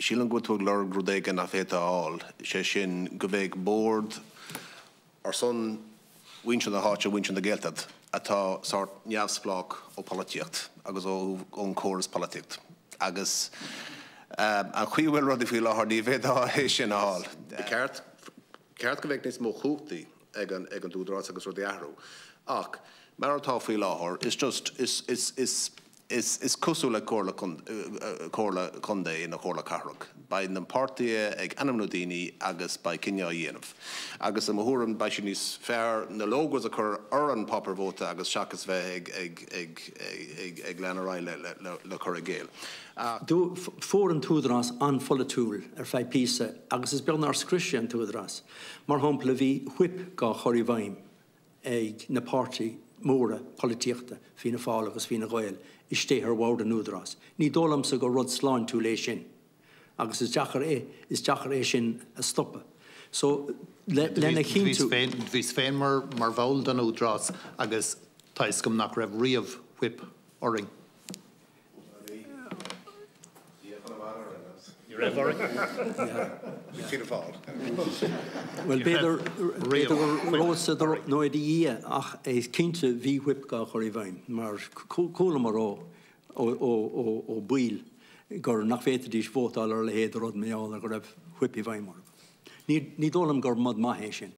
Sílim go bhfuil tú ag lorg rud éigin nach bhféadfá a fháil, sé sin go mbeidh bord ar son mhuintir na háite, mhuintir na Gaeltachta, atá sórt neamhspleách ó pholaitíocht agus ón córas polaitíocht. Agus an chaoi a bhfuil rudaí faoi láthair, ní bhféadfá é sin a fháil. Ba cheart ceart go mbeadh níos mó chumhachtaí ag an ag an údarás agus rudaí athrú. Ach mar atá faoi láthair, is just, is, is, is, is, is cosúil le comhairle comhairle contae nó comhairle cathrach. Beidh na páirtithe ag ainmniú daoine agus beidh cinneadh á dhéanamh. Agus i mo thuairim beidh sé níos fearr na logos a chur ar an páipéar vóta agus seachas bheith ag ag ag ag ag lean ar aghaidh le le le cur i gcéill. Do fuair an tÚdarás an-pholaitiúil ar feadh píosa agus is beag nár scrios sé an tÚdarás. Mar shampla bhí whip dhá chur i bhfeidhm ag na páirtí móra polaitíochta, Fianna Fáil agus Fine Gael, istigh ar bhord an Údarás. Ní dóigh liomsa gur rud sláintiúil é sin agus is deacair é, is deacair é sin a stopadh. So, le, lena chinntiú. Bhíos féin mar, mar bhall den Údarás agus tá fhios agam nach raibh riamh whip orainn. Ní raibh orainn. Fianna Fáil. Bhuel, b'fhéidir, b'fhéidir go rabhas nó i do dhiaidh ach is cinnte bhí whip dhá chur i bhfeidhm mar chualamar ó, ó, ó, ó baill gur nach bhféadfaidís vótáil ar a leithéid de rud mar gheall ar go raibh whip i bhfeidhm orthu. Ní, ní dóigh liom gur rud maith é sin.